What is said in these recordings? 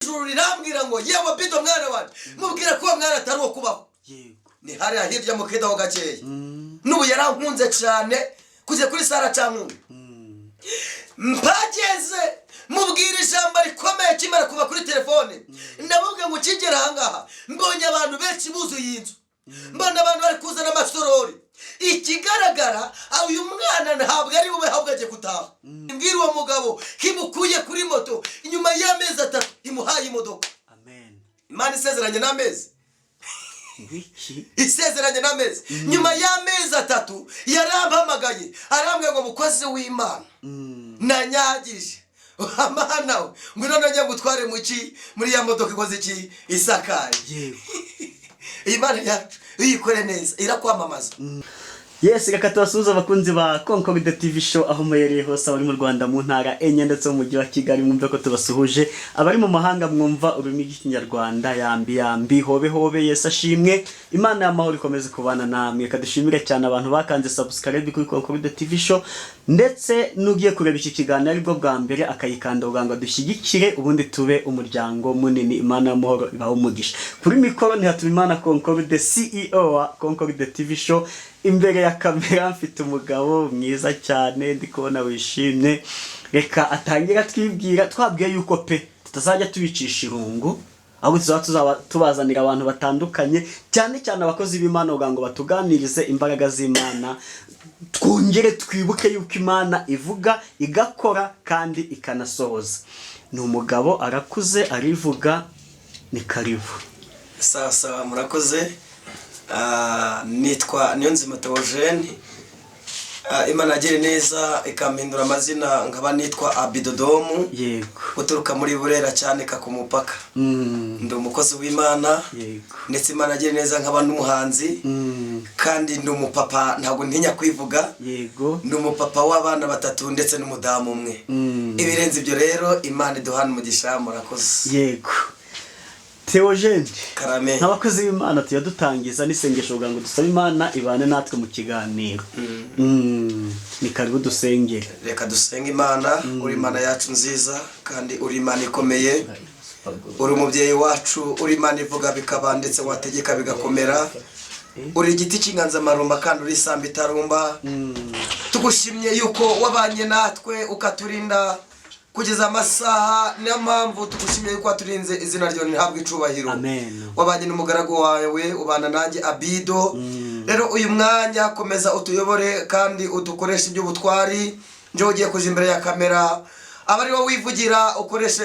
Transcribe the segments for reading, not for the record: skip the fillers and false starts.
Ijuru rirambwira ngo: "Yewe Bido, mwana wanjye, mubwira ko uwo mwana atari uwo kubaho." Ni hariya hirya mu kidaho gakeya. N'ubu yarankunze cyane, kugeza kuri sara cankunda. Mpageze mubwira ijambo rikomeye. Kimara kuva kuri telefone, ndamubwira ngo: "Ukigera ahangaha mbonye abantu benshi buzuye iyi nzu, mbona abantu bari kuzana amasorori. Ikigaragara, uyu mwana ntabwo ari bube, ahubwo agiye gutaha." Mbwira uwo mugabo kimukuye kuri moto, inyuma y'amezi 3 imuhaye imodoka. Amen. Imana isezeranye n'amezi. Wiki? Isezeranye n'amezi. Nyuma y'amezi 3 yarampamagaye, arambwira ngo: "Mukozi w'Imana, nanyagije amana we, ngwino nongeye gutware mu ki, muri ya modoka ikoze iki, isakaye." Iyi Mana yacu, iyo uyikore neza irakwamamaza. Yes, reka tubasuhuze abakunzi ba Concorde TV Show aho muherereye hose, abari mu Rwanda mu ntara enye ndetse mu mujyi wa Kigali, mwumve ko tubasuhuje. Abari mu mahanga mwumva ururimi rw'Ikinyarwanda, yambi yambi, hobe hobe, Yesu ashimwe, Imana y'amahoro ikomeze kubana namwe. Reka dushimire cyane abantu bakanze subscribe kuri Concorde TV Show, ndetse n'ugiye kureba iki kiganiro aribwo bwa mbere akayikanda kugira ngo dushyigikire, ubundi tube umuryango munini. Imana y'amahoro ibahe umugisha. Kuri mikoro ntihatuma Imana Concorde, CEO wa Concorde TV Show. Imbere ya kamera mfite umugabo mwiza cyane, ndi kubona wishimye. Reka atangire atwibwira. Twabwiye yuko pe tutazajya tubicisha irungu, ahubwo tuzaba tubazanira abantu batandukanye, cyane cyane abakozi b'Imana, kugira ngo batuganirize imbaraga z'Imana, twongere twibuke yuko Imana ivuga igakora kandi ikanasohoza. Ni umugabo, arakuze, arivuga. Ni karibu. Sawa sawa, murakoze. Nitwa Niyonzima Theogene. Imana yagiriye neza ikampindura amazina, nkaba nitwa Abidodomu, guturuka muri Burera cyane ku mupaka. Ndi umukozi w'Imana, ndetse Imana yagiriye neza nkaba n'umuhanzi, kandi ndi umupapa, ntabwo ntinya kwivuga. Ndi umupapa w'abana batatu ndetse n'umudamu umwe. Ibirenze ibyo rero, Imana iduhana umugisha. Murakoze. Yego, Theogene. Karame. Nk'abakozi b'Imana tujya dutangiza n'isengesho kugira ngo dusabe Imana ibane natwe mu kiganiro. Ni karibu dusengere. Reka dusenge. Imana, uri Imana yacu nziza kandi uri Imana ikomeye, uri umubyeyi wacu, uri Imana ivuga bikaba ndetse wategeka bigakomera, uri igiti cy'inganzamarumba kandi uri isamba itarumba. Tugushimye yuko wabanye natwe ukaturinda kugeza amasaha. Niyo mpamvu tugushimiye yuko waturinze, izina ryawe ntihabwe icubahiro. Amen. Wabanye n'umugaragu wawe, ubana nanjye Abido. Rero uyu mwanya komeza utuyobore kandi udukoreshe iby'ubutwari. Njyewe ugiye kuja imbere ya kamera, aba ari wowe wivugira, ukoreshe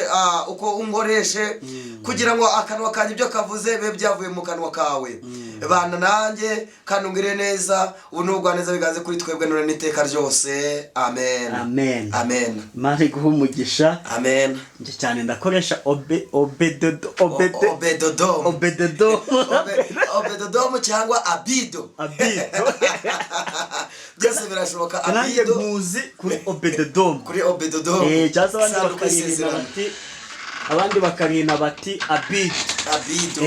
uko unkoreshe, kugira ngo akanwa kanjye ibyo kavuze bibe byavuye mu kanwa kawe. Bana nanjye kandi ungire neza. Ubu ni ubugwaneza biganze kuri twebwe none n'iteka ryose. Amen. Amen. Amen. Imana iguhe umugisha. Amen. Njye cyane ndakoresha obe, obedodo, obede. Obedodomu. Obedodo. Obedodomu cyangwa Abido. Abido. Byose birashoboka. Nanjye Abido. nkuzi kuri Obedodomu. Kuri Obedodomu. Cyangwa se abandi Isanduku bakarihina y'isezerano. bati, abandi bakarihina bati Abido. Abido.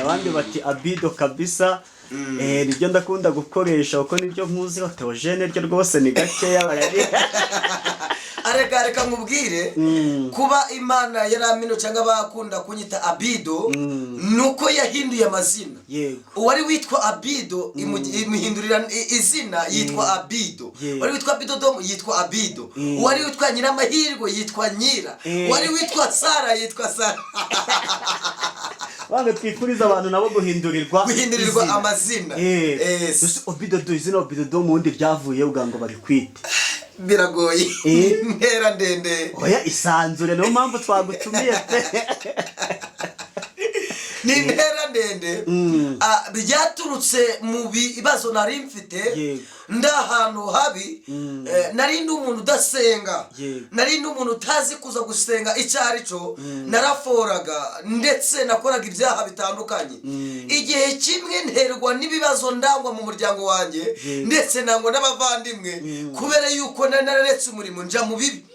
Abandi bati Abido kabisa. Nibyo ndakunda gukoresha kuko nibyo nkuzi. Theogene ryo rwose ni gakeya barari. Areka, reka nkubwire, kuba Imana yaramino cyangwa bakunda kunyita Abido, nuko yahinduye amazina. Uwari witwa Abido imuhindurira izina, yitwa Abido. Uwari witwa Abidodomu yitwa Abido. Uwari witwa Nyiramahirwe yitwa Nyira. Uwari witwa Sara yitwa Sara. Banga twifuriza abantu nabo guhindurirwa Guhindurirwa izina. amazina. Yes. Ese Obidodo, izina Obidodo mu wundi ryavuye ugira ngo barikwite? Biragoye. Intera ndende. Oya, isanzure, niyo mpamvu twagutumiye pe. Ni intera ndende. Byaturutse mu bibazo nari mfite. Ndi ahantu habi. Nari ndi umuntu udasenga. Nari ndi umuntu utazi kuza gusenga icyo ari cyo. Naraforaga ndetse nakoraga ibyaha bitandukanye. Igihe kimwe nterwa n'ibibazo, ndangwa mu muryango wanjye, ndetse nangwa n'abavandimwe, kubera yuko nari nararetse umurimo nja mu bibi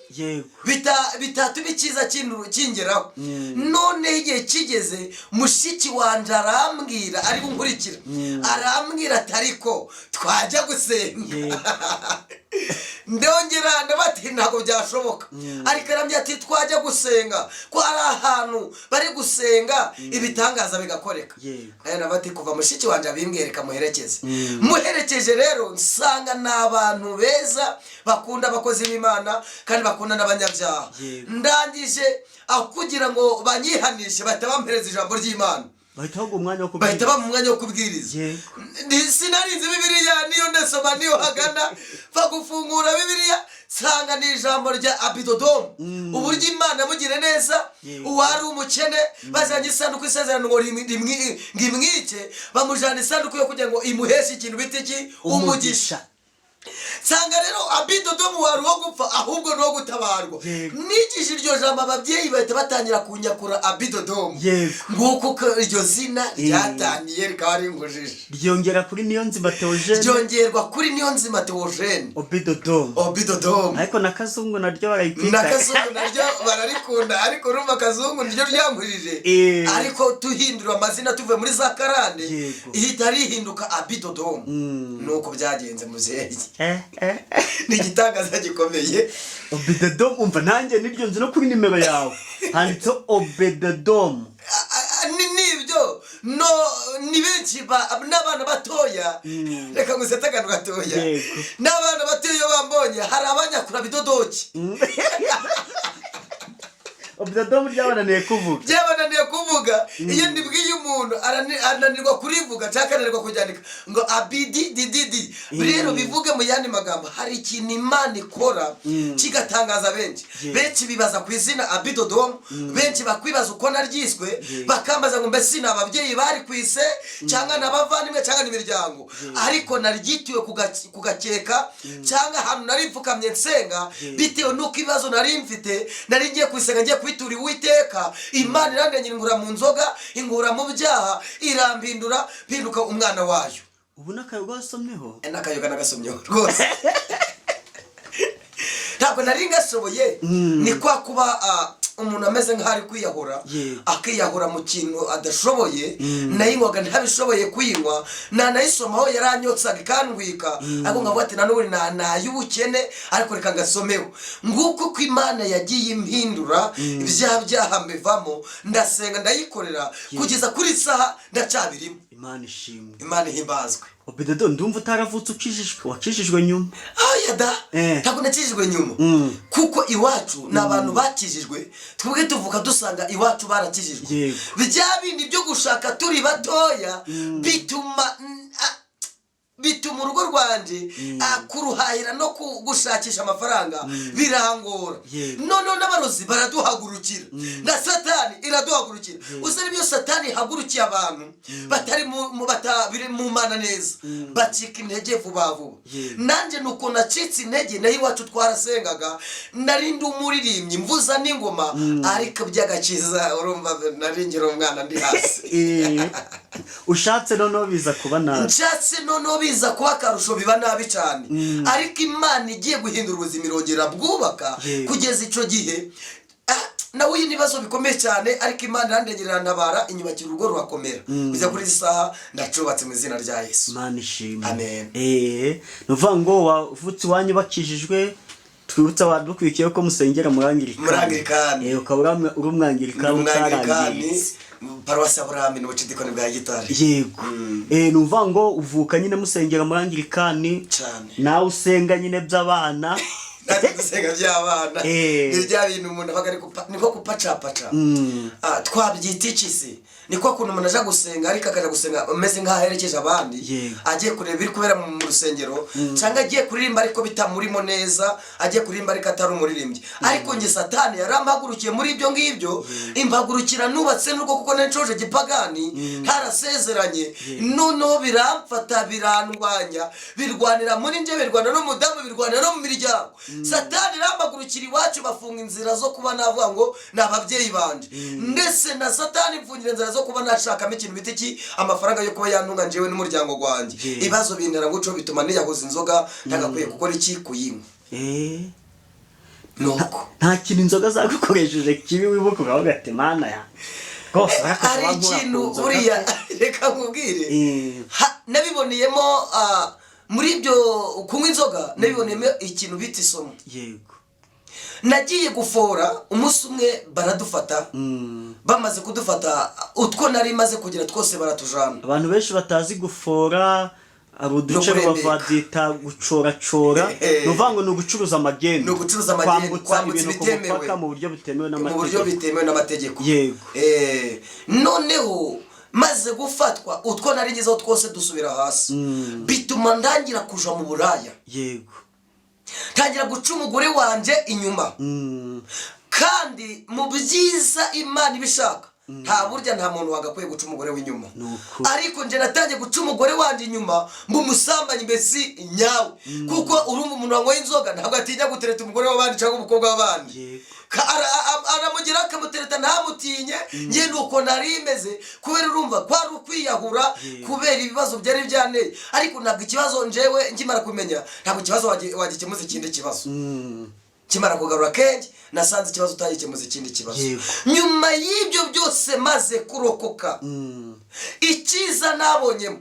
bitatuma icyiza kingeraho. Noneho igihe kigeze mushiki wanjye arambwira, ari bunkurikira, arambwira ati: "Ariko twajya gusenga." Ndongera ndabati ntabwo byashoboka, ariko arambwira ati twajya gusenga ko hari ahantu bari gusenga ibitangaza bigakoreka. Nayo nabati kuva mushiki wanjye abimbwereka muherekeze. Muherekeje rero nsanga ni abantu beza, bakunda abakozi b'Imana kandi bakunda n'abanyabyaha. Ndangije aho kugira ngo banyihanishe, bahita bampereza ijambo ry'Imana. Bahita baguha umwanya wo Bahita kubwiriza. bampa umwanya wo kubwiriza. Sinarinzi Bibiliya niyo ndasoma niyo hagana mfa gufungura Bibiliya, nsanga ni ijambo rya Abidodomu, uburyo Imana yamugiriye neza. Uwari umukene, bazanye isanduku isezerano ngo ngo imwice, bamujyana isanduku yo kugira ngo imuheshe ikintu bita iki? Umugisha. Nsanga rero Abidodomu wari uwo gupfa, ahubwo ni uwo gutabarwa. Nigije iryo jambo, ababyeyi bahita batangira kunyakura Abidodomu. Nguko uko iryo zina ryatangiye, rikaba ringujije. Ryongera kuri Niyonzima Theogene. Ryongerwa kuri Niyonzima Theogene. Obidodomu. Obidodomu. Ariko na Kazungu naryo barayitwita. Na Kazungu naryo bararikunda, ariko urumva Kazungu niryo ryangujije. Ariko tuhindura amazina tuvuye muri za karande, ihita rihinduka Abidodomu. Nuko byagenze, muzehe. Ni igitangaza gikomeye. Obededomu, umva nanjye niryo nzi, no kuri nimero yawe handitseho Obededomu. Nibyo, no ni benshi n'abana batoya, reka ngusete akantu gatoya. N'abana batoya iyo bambonye, hari abanyakura bidodoki. Obededomu ryabananiye kuvuga. Byabananiye kuvuga. Iyo ndibwiye umuntu ananirwa kurivuga cyangwa akananirwa kuryandika ngo abidi dididi. Rero bivuge mu yandi magambo, hari ikintu Imana ikora kigatangaza benshi. Benshi bibaza ku izina Abidodomu, benshi bakwibaza uko naryiswe, bakambaza ngo mbese ni ababyeyi bari ku ise cyangwa ni abavandimwe cyangwa ni imiryango? Ariko naryitiwe ku gakeka cyangwa ahantu nari mfukamye nsenga, bitewe n'uko ibibazo nari mfite, nari ngiye kubisenga, ngiye kubitura Uwiteka. Imana irandengera, inkura mu nzoga, inkura mu byaha, irambindura, mpinduka umwana wayo. Ubu n'akayoga wasomyeho? N'akayoga nagasomyeho rwose, ntabwo nari ngashoboye. Ni kwa kuba umuntu ameze nk'aho ari kwiyahura, akiyahura mu kintu adashoboye. Nayinywaga ntabishoboye kuyinywa, nanayisomaho yaranyotsaga ikandwika, ariko nkavuga ati nanone nay'ubukene, ariko reka ngasomeho. Nguko uko Imana yagiye impindura, ibyaha byaha mbivamo, ndasenga, ndayikorera, kugeza kuri isaha ndacyabirimo. Imana ishimwe. Imana ihimbazwe. Obededo, ndumva utaravutse ukijijwe, wakijijwe nyuma. Aya da. Ntabwo nakijijwe nyuma, kuko iwacu ni abantu bakijijwe. Twebwe tuvuka dusanga iwacu barakijijwe. Bya bindi byo gushaka turi batoya bituma bituma urugo rwanjye kuruhahira no gushakisha amafaranga birangora. Noneho n'abarozi baraduhagurukira, na Satani iraduhagurukira. Uzi n'ibyo Satani ihagurukiye abantu batari biri mu Mana neza, bacika intege vuba vuba. Nanjye ni uko nacitse intege. Naho iwacu twarasengaga, nari ndi umuririmbyi, mvuza n'ingoma, ariko by'agakiza urumva nari ngira umwana ndi hasi. Ushatse noneho biza kuba nabi. Nshatse noneho biza kuba akarusho, biba nabi cyane. Ariko Imana igiye guhindura ubuzima, irongera bwubaka. Kugeza icyo gihe nawe ibibazo bikomeye cyane, ariko Imana irandengera, irantabara, inyubakira urugo rurakomera. Kugeza kuri izi saha ndacubatse mu izina rya Yesu. Imana ishimwe. Amen. Ni ukuvuga ngo wavutse iwanyu bakijijwe. Twibutse abantu dukurikiye ko musengera muri Angirikani. Muri Angirikani. Ukaba uri umwangirikani. Ndi umwangirikani. Utarangiritse. Paruwasi ya Burami, n'ubucidikoni bwa Gitare. Yego. Ni ukuvuga ngo uvuka nyine musengera muri Angirikani. Cyane. Nawe usenga nyine by'abana. Natwe dusenga by'abana. Ni bya bintu umuntu aba ari niko kupacapaca. Twabyita iki se? Niko kuntu umuntu aja gusenga, ariko akaja gusenga ameze nk'aho aherekeje abandi, agiye kureba ibiri kubera mu rusengero, cyangwa agiye kuririmba ariko bitamurimo neza, agiye kuririmba ariko atari umuririmbyi. Ariko njye Satani yarampagurukiye muri ibyo ngibyo, impagurukira nubatse n'urwo, kuko nari nshoje gipagani, ntarasezeranye. Noneho biramfata, birandwanya, birwanira muri njye, birwana n'umudamu, birwanira no mu miryango. Satani irampagurukira iwacu, bafunga inzira zo kuba navuga ngo ni ababyeyi banje. Ndetse na Satani imfungira inzira zo kuba nashakamo ikintu bita iki? Amafaranga yo kuba yantunga njyewe n'umuryango wanjye. Ibibazo bintera nguco, bituma niyahuza inzoga ntagakwiye gukora iki? Kuyinywa. Nuko. Nta kintu inzoga zagukoresheje kibi wibuka ukavuga ati mana ya rwose warakoze Hari wankura ku ikintu nzoga"? buriya reka nkubwire. Nabiboneyemo. Muri ibyo kunywa inzoga nabiboneyemo ikintu bita isomo. Nagiye gufora umunsi umwe, baradufata. Bamaze kudufata, utwo nari maze kugira twose baratujana. Abantu benshi batazi gufora, hari uduce No kurembeka. Babyita gucoracora. Ni ukuvuga ngo ni ugucuruza amagendu. Ni ugucuruza amagendu, kwambutsa kwambutsa ibintu ku ibitemewe. mupaka mu buryo butemewe Mu buryo n'amategeko. bitemewe n'amategeko. Noneho maze gufatwa, utwo nari ngezeho twose dusubira hasi, bituma ndangira kuja mu buraya, ntangira guca umugore wanjye inyuma. Kandi mu byiza Imana ibishaka, nta burya nta muntu wagakwiye guca umugore w'inyuma. Ni ukuri. Ariko njye natangiye guca umugore wanjye inyuma mu musambanyi mbese nyawe, kuko urumva umuntu wanyweye inzoga ntabwo atinya gutereta umugore w'abandi cyangwa umukobwa w'abandi. Aramugira akamutereta ntamutinye. Njye ni uko nari imeze, kubera urumva kwari ukwiyahura, kubera ibibazo byari byanteye. Ariko ntabwo ikibazo, njyewe nkimara kumenya, ntabwo ikibazo wagikemuza ikindi kibazo. Kimara kugarura kenshi, nasanze ikibazo utagikemuza ikindi kibazo. Nyuma y'ibyo byose, maze kurokoka, icyiza nabonyemo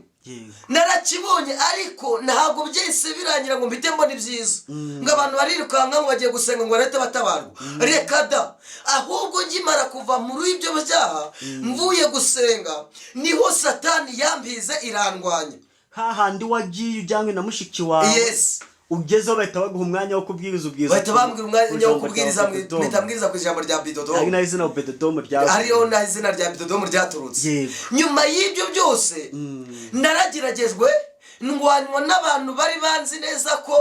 narakibonye, ariko ntabwo byahise birangira ngo mpite mbona ibyiza, ngo abantu barirukanka ngo bagiye gusenga ngo barahite batabarwa. Reka da! Ahubwo nkimara kuva muri ibyo byaha, mvuye gusenga, niho Satani yambize irandwanya. Hahandi wagiye ujyanywe na mushiki wawe, ugezeho bahita baguha umwanya wo kubwiriza, ubwiza Bahita bambwira umwanya wo ijambo kubwiriza, rya Obededomu. mpita mbwiriza ku ijambo rya Bidodomu. Ari nayo izina Obededomu ryavuye. Hariyo naho izina rya Bidodomu ryaturutse. Nyuma y'ibyo byose, narageragejwe, ndwanywa n'abantu bari banzi neza ko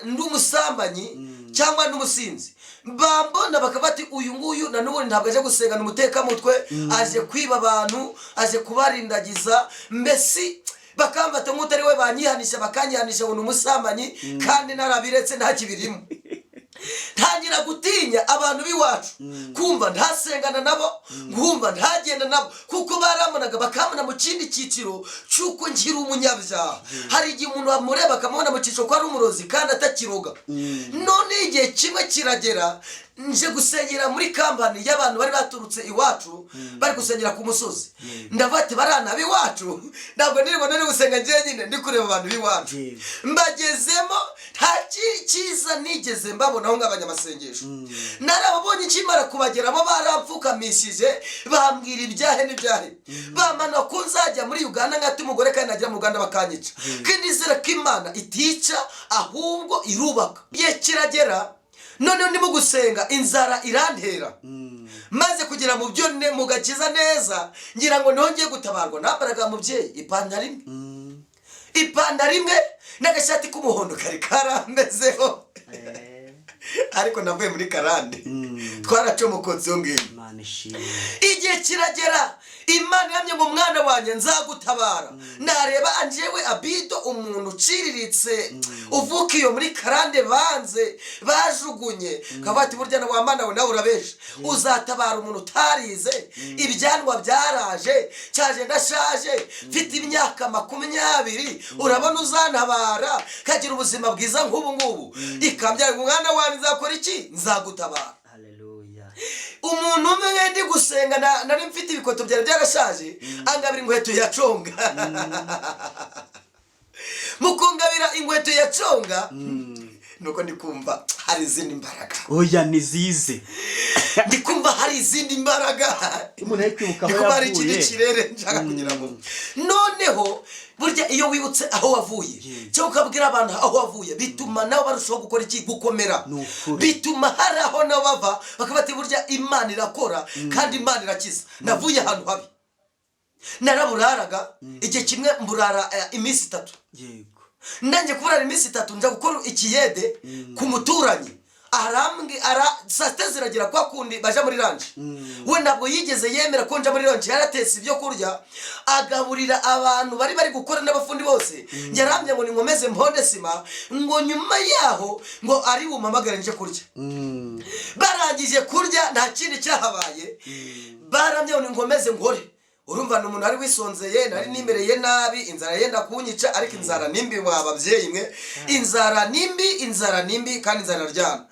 ndi umusambanyi cyangwa ndi umusinzi. Bambona bakaba bati: "Uyu nguyu na n'ubundi ntabwo aje gusenga, ni umutekamutwe, aje kwiba abantu, aje kubarindagiza." Mbese bakamfata nk'utari we, banyihanisha, bakanyihanisha ngo ni umusambanyi, kandi narabiretse, nta kibirimo. Ntangira gutinya abantu b'iwacu, kumva ntasengana nabo, nkumva ntagenda nabo, kuko barambonaga bakambona mu kindi cyiciro cy'uko nkiri umunyabyaha. Hari igihe umuntu bamureba akamubona mu cyiciro ko ari umurozi kandi atakiroga. None igihe kimwe kiragera, nje gusengera muri kampani y'abantu bari baturutse iwacu, bari gusengera ku musozi. Ndavuga ati: "Barana b'iwacu, ntabwo nirirwa nari gusenga njyenyine, ndi kureba abantu b'iwacu." Mbagezemo, nta cyiza nigeze mbabonaho nk'abanyamasengesho. Narababonye, nkimara kubageramo barampfukamishije, bambwira ibyahe n'ibyahe, bamana ko nzajya muri Uganda nkata umugore, kandi nagera mu Uganda bakanyica, kandi nizera ko Imana itica ahubwo irubaka. Igihe kiragera, noneho ndimo gusenga, inzara irantera. Maze kugera mu byo mu gakiza neza, ngira ngo niho ngiye gutabarwa. Nambaraga, mubyeyi, ipantaro imwe, ipantaro imwe n'agashati k'umuhondo kari karambezeho, ariko navuye muri karande, twaracomokotse iyo ngiyo. Imana ishimwe. Igihe kiragera, Imana ihamye ngo: "Mwana wanjye, nzagutabara." Nareba anjewe Abido, umuntu uciriritse, uvuka iyo muri karande, banze bajugunye, kavuga ati: "Burya na wa Mana we, nawe urabesha, uzatabara umuntu utarize? Ibyanwa byaraje, cyaje, ndashaje, mfite imyaka 20, urabona uzantabara kagira ubuzima bwiza nk'ubu ngubu?" Ikambyara ngo: "Mwana wanjye, nzakora iki? Nzagutabara." Haleluya. Umuntu umwe ndi gusenga, nari mfite ibikweto byari byarashaje, angabira inkweto ya conga. Mu kungabira inkweto ya conga, nuko ndi kumva hari izindi mbaraga. Oya, nizize. Ndi kumva hari izindi mbaraga. Umuntu ari kwibuka aho Ndi kumva hari ikindi yavuye. kirere nshaka kugira ngo noneho burya iyo wibutse aho wavuye, cyangwa ukabwira abantu aho wavuye, bituma nabo barushaho gukora iki? Gukomera. Ni ukuri. Bituma hari aho nabo bava bakaba bati: "Burya Imana irakora kandi Imana irakiza." Navuye ahantu habi, naraburaraga. Igihe kimwe mburara iminsi 3. Nanjye kuburara iminsi 3, nja gukora ikiyede ku muturanyi, arambwi ara saa sita ziragera, kwa kundi baja muri lunch. We ntabwo yigeze yemera ko nja muri lunch, yaratetse ibyo kurya agaburira abantu bari gukora n'abafundi bose. Njye arambye ngo ninkomeze mponde sima, ngo nyuma yaho ngo ari bumpamagare nje kurya. Barangije kurya, nta kindi cyahabaye, barambye ngo ninkomeze nkore. Urumva ni umuntu wari wisonzeye, nari nimereye nabi, inzara yenda kunyica. Ariko inzara nimbi, mwa babyeyi mwe, inzara nimbi, inzara nimbi, kandi inzara iraryana.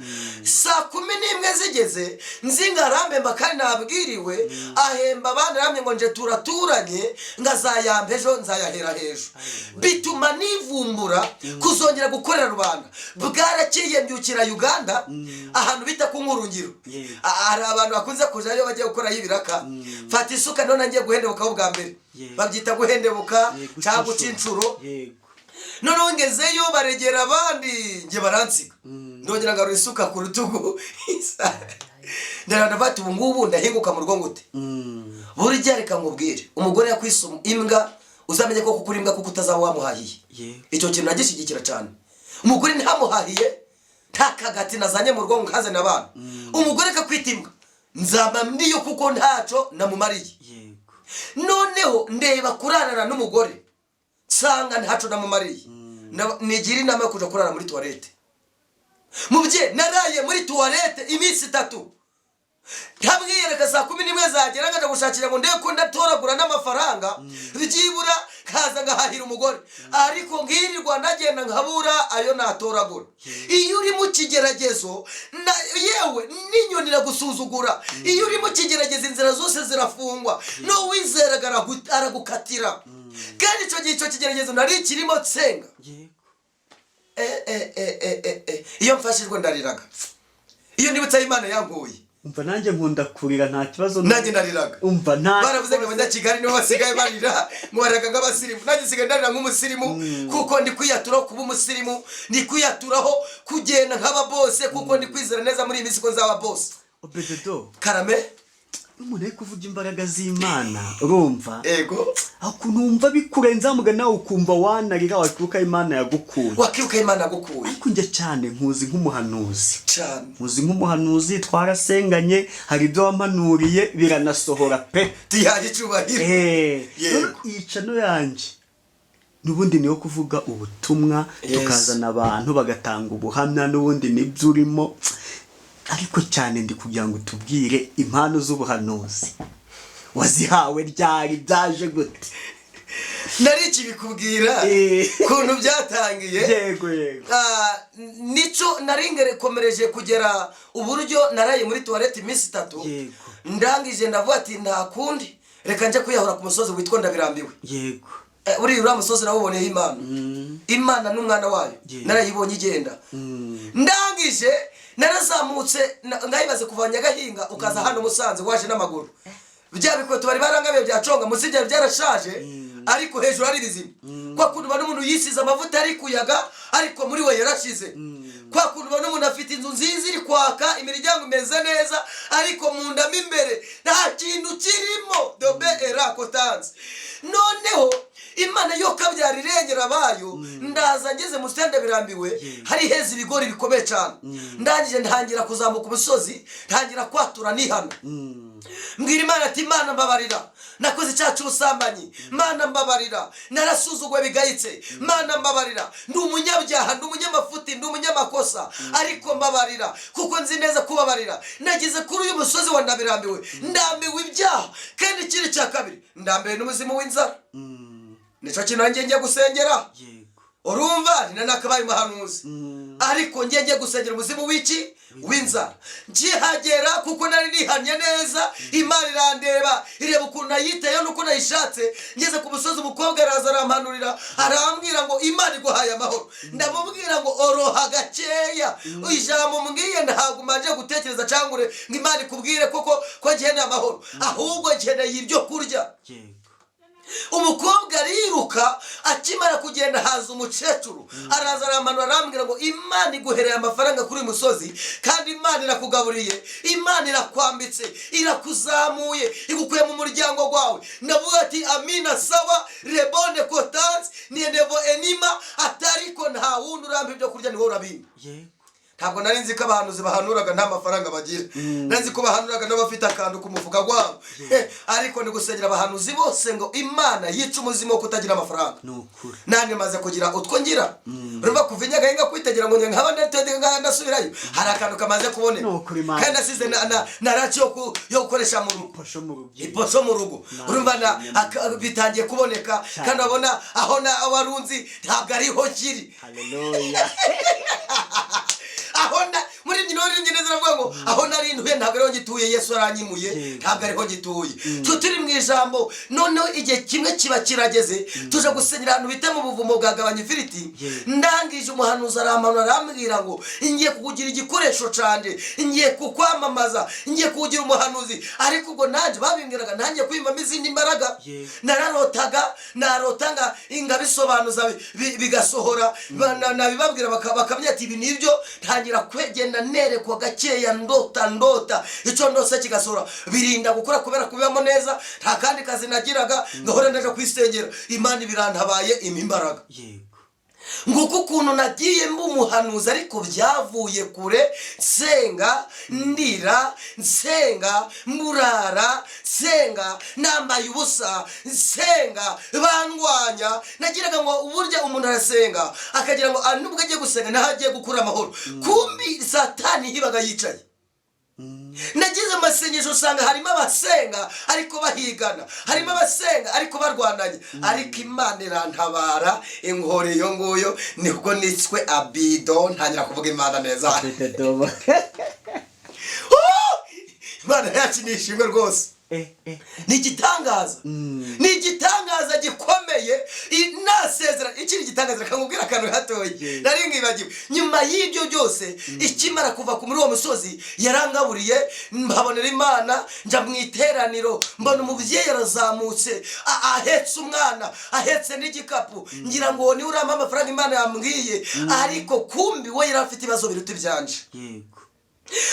Saa 11 zigeze, nzinga arambemba kandi nabwiriwe, ahemba abandi, aramye ngo nje turaturanye, ngazayamba ejo, nzayahera hejuru. Bituma nivumbura kuzongera gukorera rubanda. Bwarakeye, mbyukira Uganda, ahantu bita ku Nkurungiro. Hari abantu bakunze kujayo bagiye gukorayo ibiraka. Fata isuka, none ngiye guhendebukaho bwa mbere. Babyita guhendebuka cyangwa guca inshuro. Noneho ngezeyo, baregera abandi, njye baransiga. Ndongera ngarura isuka ku rutugu, ndabona ubu ngubu ndahinguka mu rugo ngute? Burya reka nkubwire, umugore yakwise imbwa, uzamenye ko kukuri imbwa, kuko utazaba wamuhahiye. Icyo kintu nagishyigikira cyane. Umugore ntamuhahiye, nta kagati nazanye mu rugo ngo nkazane abana, umugore akakwita imbwa, nzaba ndiyo, kuko ntaco namumariye. Noneho ndeba kurarana n'umugore, nsanga ntaco namumariye. Nigira inama yo kuja kurara muri toilette. Mubye naraye muri toilette iminsi 3, ntabwiyereka. Saa 11 zagera, ngaja gushakira ngo ndebe ko ndatoragura n'amafaranga, byibura nkaza ngahahira umugore. Ariko nkirirwa ndagenda, nkabura ayo natoragura. Iyo uri mu kigeragezo, yewe n'inyoni iragusuzugura. Iyo uri mu kigeragezo, inzira zose zirafungwa, n'uwizeraga aragukatira. Kandi icyo gihe icyo kigeragezo nari kirimo nsenga. Iyo mfashijwe ndariraga, iyo nibutse aho Imana yankuye. Umva, nanjye nkunda kurira, nta kibazo. Nanjye nariraga. Umva, nta Baravuze ngo Abanyakigali nibo basigaye barira, ngo bariraga nk'abasirimu. Nanjye nsigaye ndarira nk'umusirimu, kuko ndi kwiyaturaho kuba umusirimu, ndi kwiyaturaho kugenda nk'aba boss, kuko ndi kwizera neza muri iyi minsi ko nzaba boss. Obededo. Karame. Umuntu ari kuvuga imbaraga z'Imana, urumva? Ego. Aho ukuntu wumva bikurenze, mugana nawe ukumva wanarira, wakibuka Imana yagukuye. Wakibuka Imana yagukuye. Ariko njye cyane nkuzi nk'umuhanuzi. Cyane. Nkuzi nk'umuhanuzi, twarasenganye, hari ibyo wampanuriye biranasohora pe. Tuyaye icyubahiro. Yego. Rero iyi channel yanjye n'ubundi niyo kuvuga ubutumwa, tukazana abantu bagatanga ubuhamya, n'ubundi nibyo urimo. Ariko cyane ndi kugira ngo tubwire, impano z'ubuhanuzi wazihawe ryari? Byaje gute? Nari ikibikubwira ukuntu byatangiye. yego yego Ah, nico nari ngerekomereje kugera uburyo naraye muri toilette iminsi 3. Ndangije ndavuga ati nta kundi, reka njye kwiyahura ku musozi witwa Ndabirambiwe. Buriya uriya musozi nawuboneyeho Imana, Imana n'umwana wayo. Narayibonye igenda. Ndangije narazamutse, ngayibaze kuva Nyagahinga ukaza hano Musanze waje n'amaguru, bya bikweto bari barangabiye byaconga, munsi byari byarashaje, ariko hejuru ari bizima. Kwa kuntu ubona umuntu yisize amavuta ari kuyaga, ariko muri we yarashize. Kwa kuntu ubona umuntu afite inzu nziza iri kwaka, imiryango imeze neza, ariko mu nda mo imbere nta kintu kirimo, dobe erakotanze. Noneho Imana yo kabyara irengera abayo. Ndaza, ngeze mu sitende birambiwe, hari heza ibigori bikomeye cyane. Ndangije ntangira kuzamuka umusozi, ntangira kwatura nihana, mbwira Imana ati: "Imana mbabarira, nakoze icyaha cy'ubusambanyi. Mana mbabarira, narasuzuguwe bigayitse. Mana mbabarira, ndi umunyabyaha, ndi umunyamafuti, ndi umunyamakosa, ariko mbabarira kuko nzi neza kubabarira. Nageze kuri uyu musozi wa Ndabirambiwe, ndambiwe ibyaha, kandi ikindi cya kabiri ndambiwe n'umuzimu w'inzara. Nicyo kintu nanjye ngiye gusengera." Urumva ni nakabaye umuhanuzi, ariko ngiye gusengera umuzimu w'iki? W'inzara. Nkihagera, kuko nari nihannye neza, Imana irandeba, ireba ukuntu nayiteyeho n'uko nayishatse. Ngeze ku musozi, umukobwa araza arampanurira, arambwira ngo Imana iguhaye amahoro. Ndamubwira ngo oroha gakeya, ijambo mbwiye ntabwo mbanje gutekereza cyangwa ngo Imana ikubwire koko ko nkeneye amahoro, ahubwo nkeneye ibyo kurya. Umukobwa ariruka, akimara kugenda haza umukecuru, araza aramanura, arambwira ngo Imana iguhereye amafaranga kuri uyu musozi, kandi Imana irakugaburiye, Imana irakwambitse, irakuzamuye, igukuye mu muryango wawe. Ndavuga ati amina, sawa, rebone kotansi niendevo enima, atariko nta wundi urampa ibyo kurya, ni wowe urabimpa. Ntabwo nari nzi ko abahanuzi bahanuraga nta mafaranga bagira. Nari nzi ko bahanuraga n'abafite akantu ku mufuka wabo. Ariko ni gusengera abahanuzi bose ngo Imana yice umuzimu wo kutagira amafaranga. Ni ukuri. Nanjye maze kugira utwo ngira. Urumva kuva i Nyagahinga kwitegera ngo njye nkaba ndatega ndasubirayo, hari akantu kamaze kuboneka. Ni ukuri, Imana. Kandi nasize na raki yo gukoresha mu rugo. Posho mu rugo. Iposho mu rugo. Urumva bitangiye kuboneka. Cyane. Kandi urabona aho na warunzi ntabwo ariho kiri. Haleluya. Aho na muri nyina uri neza aravuga ngo aho nari ntuye ntabwo ariho ngituye, Yesu aranyimuye. Ntabwo ariho ngituye. Twe turi mu ijambo. Noneho igihe kimwe kiba kirageze, tuje gusenyera ahantu bita mu buvumo bwa Gabanya Ifiriti. Ndangije umuhanuzi aramanura, arambwira ngo ngiye kukugira igikoresho canje, ngiye kukwamamaza, ngiye kukugira umuhanuzi. Ariko ubwo nanjye babimbwiraga nanjye kwiyumvamo izindi mbaraga. Nararotaga, narota ngabisobanuza bigasohora. Nabibabwira bakamenya ati ibi nibyo. Ntangira kwegenda nerekwa gakeya, ndota ndota icyo ndose kigasohora. Birinda gukora kubera kubibamo neza. Nta kandi kazi nagiraga, ngahora ndaja kwisengera. Imana ibirantabaye, impa imbaraga. Nguko ukuntu nagiye mba umuhanuzi, ariko byavuye kure. Nsenga ndira, nsenga mburara, nsenga nambaye ubusa, nsenga bandwanya. Nagiraga ngo burya umuntu arasenga akagira ngo nubwo agiye gusenga naho agiye gukura amahoro, kumbi Satani hibaga yicaye. Nagize amasengesho usanga harimo abasenga ariko bahigana, harimo abasenga ariko barwananye, ariko Imana irantabara inkore iyo nguyo. Nibwo nitswe Abido, ntangira kuvuga Imana neza. Abededobo. Imana yacu ni ishimwe rwose. Ni igitangaza, ni igitangaza gikomeye. Nasezera ikindi gitangaza, reka nkubwire akantu gatoya nari ngibagiwe. Nyuma y'ibyo byose, ikimara kuva ku muri uwo musozi yarangaburiye, mpabonera Imana, njya mu iteraniro, mbona umubyeyi arazamutse ahetse umwana, ahetse n'igikapu. Ngira ngo niwe urampa amafaranga Imana yambwiye, ariko kumbi we yari afite ibibazo biruta ibyanje.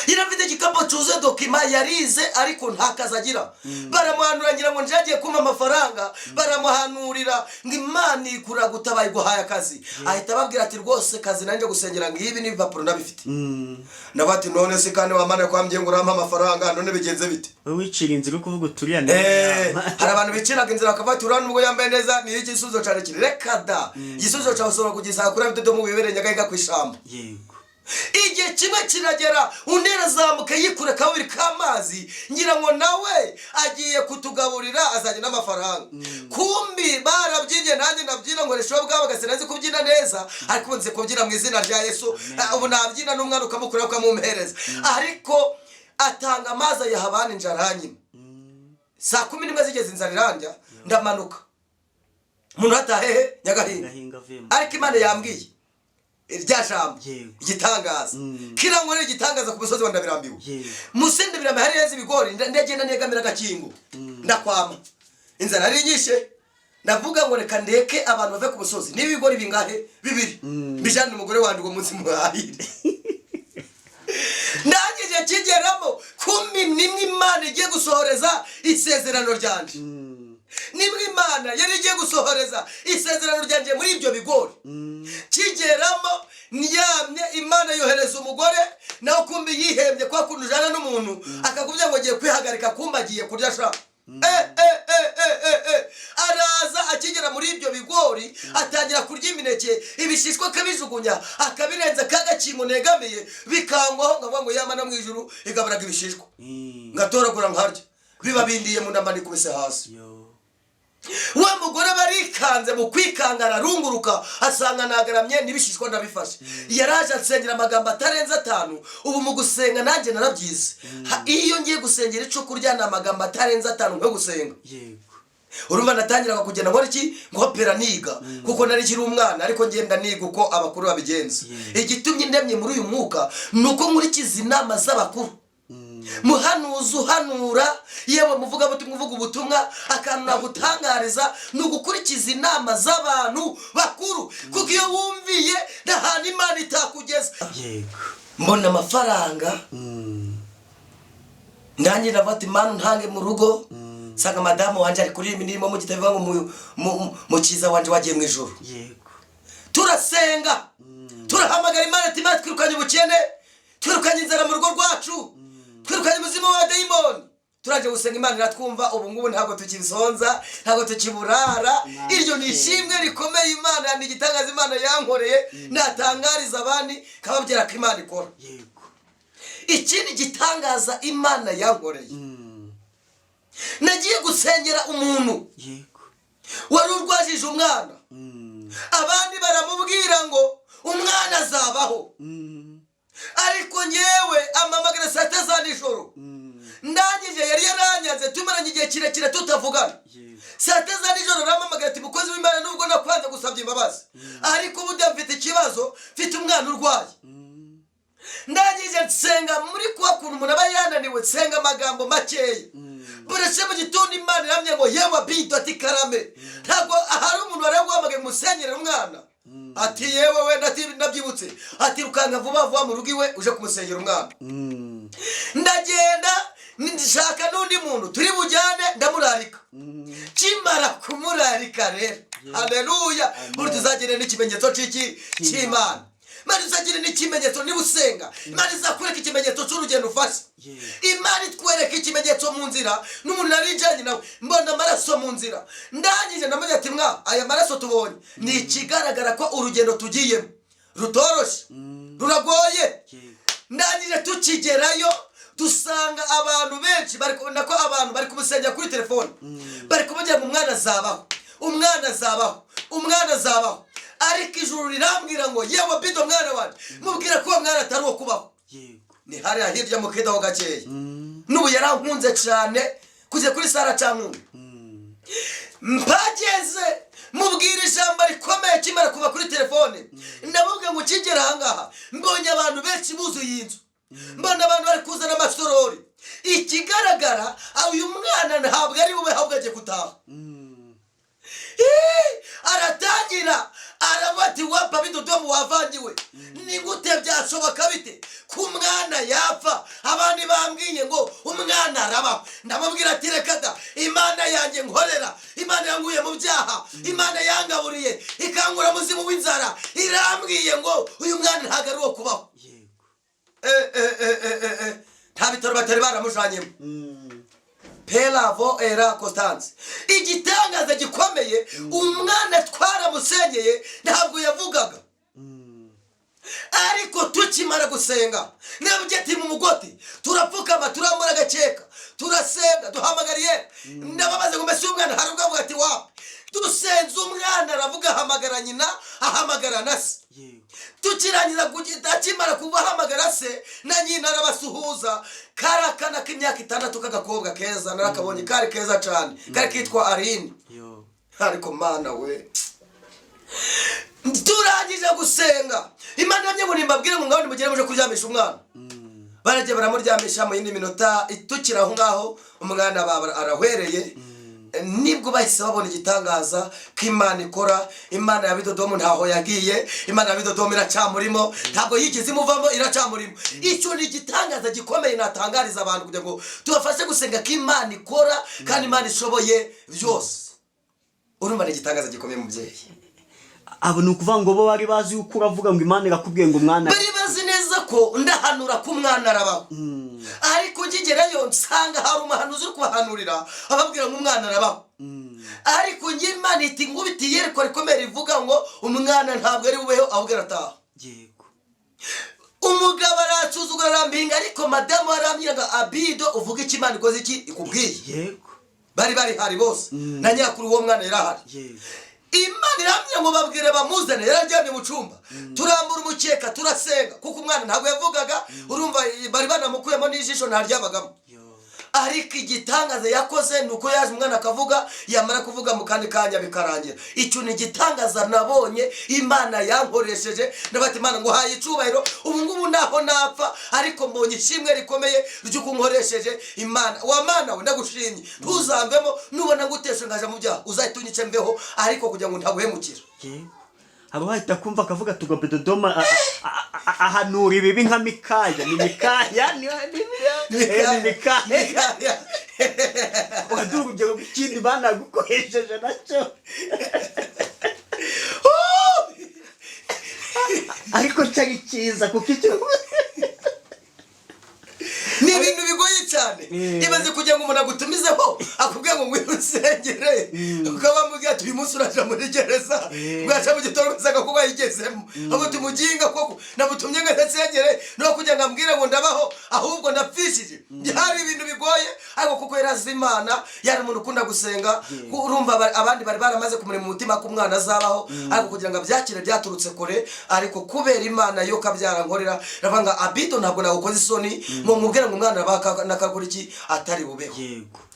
Yari afite igikapu cyuzuye document, yarize ariko nta kazi agira. Baramuhanura, ngira ngo nje agiye kumpa amafaranga. Baramuhanurira ngo Imana ikura gutabaye, iguhaye akazi. Ahita ababwira ati rwose kazi nanjye gusengera ngibi n'ibipapuro ndabifite. Ndavuga ati none se kandi wamana kwambwiye ngo urampa amafaranga, none bigenze bite? Wowe wicira inzira uri kuvuga uturiya. Hari abantu biciraga inzira bakavuga ati uriya nubwo yambaye neza niyo igisubizo cyane kiri. Reka da, igisubizo cyawe ushobora kugisanga kuri bidodo mu wibereye Nyagahinga ku ishyamba. Igihe kimwe kiragera, undi arazamuka yikura akabiri k'amazi, ngira ngo nawe agiye kutugaburira azanye n'amafaranga, kumbi barabyinnye. Nanjye ndabyina ngo reshobo bwabo sinazi kubyina neza, ariko ubu nzi kubyina mu izina rya Yesu. Ubu nabyina n'umwana ukamukura ukamumpereza. Ariko atanga amazi ayaha abandi, inzara hanyuma saa 11 zigeze inzara irandya, ndamanuka. Umuntu atahehe Nyagahinga. Gahinga avuyemo. Ariko Imana yambwiye irya jambo. Igitangaza kirankorera igitangaza ku musozi wa Ndabirambiwe. Musi Ndabirambiwe hari heza ibigori. Ndagenda negamira agakingo, ndakwama. Inzara yari inyishe, ndavuga ngo reka ndeke abantu bave ku musozi, niba ibigori bingahe, bibiri, mbijane umugore wanjye uwo munsi muhahire. Ndangije kigeramo, 11 Imana igiye gusohoreza isezerano ryanje. Nimwe Imana yari igiye gusohoreza isezerano ryanjye muri ibyo bigori. Kigeramo ndyamye, Imana yohereza umugore nawe, kumbi yihembye kwa kuntu ujana n'umuntu akakubwira ngo agiye kwihagarika, kumba agiye kurya sha. Araza akigera muri ibyo bigori atangira kurya imineke, ibishishwa akabijugunya, akabirenza ka gakingo negamiye bikangwaho. Nkavuga ngo yamana mu ijuru igaburaga ibishishwa, ngatoragura nkarya, biba bindiye mu nda, nikubise hasi. Yo. Wa mugore barikanze, mu kwikanga ararunguruka asanga nagaramye n'ibishishwa ndabifashe. Yaraje ansengera amagambo atarenze atanu. Ubu mu gusenga nanjye narabyize. Iyo ngiye gusengera icyo kurya ni amagambo atarenze atanu nko gusenga. Urumva natangiraga kugenda nkora iki, nkopera, niga, kuko nari nkiri umwana ariko ngenda niga uko abakuru babigenza. Igitumye ndemye muri uyu mwuka ni uko nkurikiza inama z'abakuru. Muhanuzi uhanura, yewe muvugabutumwa uvuga ubutumwa, akantu nagutangariza ni ugukurikiza inama z'abantu bakuru, kuko iyo wumviye nta hantu Imana itakugeza. Mbona amafaranga. Ndangira ndavuga Imana ntange mu rugo, nsanga madamu wanjye ari kuririmba indirimbo mu gitabo ivuga ngo mukiza wanjye wagiye mu ijuru. Turasenga. Turahamagara Imana ati: "Imana, twirukanye ubukene, twirukanye inzara mu rugo rwacu, twirukanye umuzimu wa dayimoni." Turaje gusenga, Imana iratwumva. Ubu ngubu ntabwo tukibisonza, ntabwo tukiburara. Iryo ni ishimwe rikomeye. Imana ni igitangaza Imana yankoreye, natangariza abandi kababwira ko Imana ikora. Ikindi gitangaza Imana yankoreye, nagiye gusengera umuntu wari urwajije umwana. Abandi baramubwira ngo umwana azabaho, ariko ngewe amamagara saa 6 za nijoro. Ndangije yari yaranyanze, tumaranye igihe kirekire tutavugana. Saa 6 za nijoro arampamagara ati: "Mukozi w'Imana, nubwo nakwanze gusabye imbabazi, ariko ubu mfite ikibazo, mfite umwana urwaye." Ndangije nsenga muri kuba kuntu umuntu aba yananiwe, nsenga amagambo makeya. Buretse mu gitondo Imana iramye ngo: "Yewe Bido," ati: "Karame." Ntabwo ahari umuntu wari guhamagaye umusenyere umwana. Ati: "Yewe we," ndabyibutse. Ati: "Rukanga vuba vuba mu rugo iwe uje kumusengera umwana." Ndagenda, nshaka n'undi muntu turi bujyane, ndamurarika. Kimara kumurarika rero, haleluya! Buri tuzagire n'ikimenyetso cy'iki? Cy'Imana. Imana izagire n'ikimenyetso. Niba usenga, Imana izakwereka ikimenyetso cy'urugendo ufashe. Imana itwereka ikimenyetso mu nzira. N'umuntu nari njyanye nawe, mbona amaraso mu nzira. Ndangije ndamubwira ati: "Mwa, aya maraso tubonye ni ikigaragara ko urugendo tugiyemo rutoroshye, ruragoye." Ndangije tukigerayo dusanga abantu benshi bari kubona ko abantu bari kumusengera kuri telefone, bari kumubwira ngo umwana azabaho, umwana azabaho, umwana azabaho. Ariko ijuru rirambwira ngo: "Yewe Bido, mwana wanjye, mubwira ko uwo mwana atari uwo kubaho." Ni hariya hirya mu kidaho gakeya. N'ubu yarankunze cyane, kugeza kuri sara cyankunda. Mpageze mubwira ijambo rikomeye. Kimara kuva kuri telefone, ndamubwira ngo: "Ukigera ahangaha mbonye abantu benshi buzuye iyi nzu, mbona abantu bari kuzana amasorori. Ikigaragara, uyu mwana ntabwo ari bube, ahubwo agiye gutaha." Aratangira aravuga ati: "Wapa Bidodomu, wavangiwe, ni gute byashoboka bite ko umwana yapfa? Abandi bambwiye ngo umwana arabaho." Ndamubwira ati: "Reka da, Imana yanjye nkorera, Imana yanguye mu byaha, Imana yangaburiye ikangura muzimu w'inzara, irambwiye ngo uyu mwana ntabwo ari uwo kubaho." Nta bitaro batari baramujanyemo. Pelavo era Constance. Igitangaza gikomeye, umwana twaramusengeye, ntabwo yavugaga, ariko tukimara gusenga nabyo ati mu mugoti, turapfukama, turambura agakeka, turasenga, duhamagariye. Ndababaze ngo: "Mbese uyu mwana hari ubwo avuga?" Ati: "Wapi." Dusenze, umwana aravuga, ahamagara nyina, ahamagara na se. Tukirangiza kugita, akimara kubahamagara se na nyina, arabasuhuza. Kari akana k'imyaka 6 k'agakobwa keza, narakabonye, kari keza cyane, kari kitwa Aline. Ariko Mana we! Turangije gusenga, Imana yamye ngo nimbabwire ngo: "Ngaho nimugere muje kuryamisha umwana." Baragiye baramuryamisha. Mu yindi minota tukiri aho ngaho, umwana baba arahwereye. Nibwo bahise babona igitangaza ko Imana ikora. Imana ya Bidodomu ntaho yagiye, Imana ya Bidodomu iracamurimo, ntabwo yigeze imuvamo, iracamurimo. Icyo ni igitangaza gikomeye natangariza abantu kugira ngo tubafashe gusenga ko Imana ikora kandi Imana ishoboye byose. Urumva ni igitangaza gikomeye, mubyeyi. Abo ni ukuvuga ngo bo bari bazi yuko uravuga ngo Imana irakubwiye ngo umwana Bari bazi neza ko ndahanura ko umwana arabaho, ariko nkigerayo nsanga hari umuhanuzi uri kubahanurira, ababwira ngo umwana arabaho. Ariko njye Imana iti ngubiti iyerekwa rikomeye rivuga ngo umwana ntabwo ari bubeho, ahubwo arataha. Umugabo aransuzugura, arampinga, ariko madamu arambwira ngo: "Abido, uvuge icyo Imana ikoze, iki ikubwiye." Bari bari hari bose, na nyakuru uwo mwana yarahari. Imana irambwira ngo: "Babwire bamuzane." Yararyamye mu cyumba, turambura umukeka, turasenga, kuko umwana ntabwo yavugaga. Urumva bari banamukuyemo n'ijisho, ntaryabagamo. Ariko igitangaza yakoze ni uko yaje umwana akavuga, yamara kuvuga mu kandi kanya bikarangira. Icyo ni igitangaza nabonye Imana yankoresheje. Ndabati: "Imana, ngo haye icyubahiro. Ubu ngubu naho napfa, ariko mbonye ishimwe rikomeye ry'uko nkoresheje. Imana wa Mana we, ndagushimye, ntuzamvemo. Nubona nguteshe ngaja mu byaha, uzahita unyice mveho, ariko kugira ngo ntaguhemukira." Haba wahita kumva akavuga tugo Dodoma ahanura ibibi nka Mikaya. Ni Mikaya, ni Mikaya. Waduha urugero rw'ikindi banagukoresheje nacyo? Ariko cyari cyiza kuko icyo Ni ibintu bigoye cyane. Ibaze kugira ngo umuntu agutumizeho akubwira ngo ngwino usengere, ukaba wamubwira ati uyu munsi uraja muri gereza, bwaca mu gitondo ugasanga ko wayigezemo. Ahubwo tumuginga koko namutumye ngo nsengere, no kugira ngo ambwire ngo ndabaho ahubwo ndapfishije. Byari ibintu bigoye, ariko kuko yari azi Imana, yari umuntu ukunda gusenga. Urumva abandi bari baramaze kumurema umutima ko umwana azabaho, ariko kugira ngo abyakire byaturutse kure. Ariko kubera Imana yo kabyara nkorera, ravuga ngo abido ntabwo nagukoze isoni ngo nkubwire ngo umwana nakagura iki atari bubeho.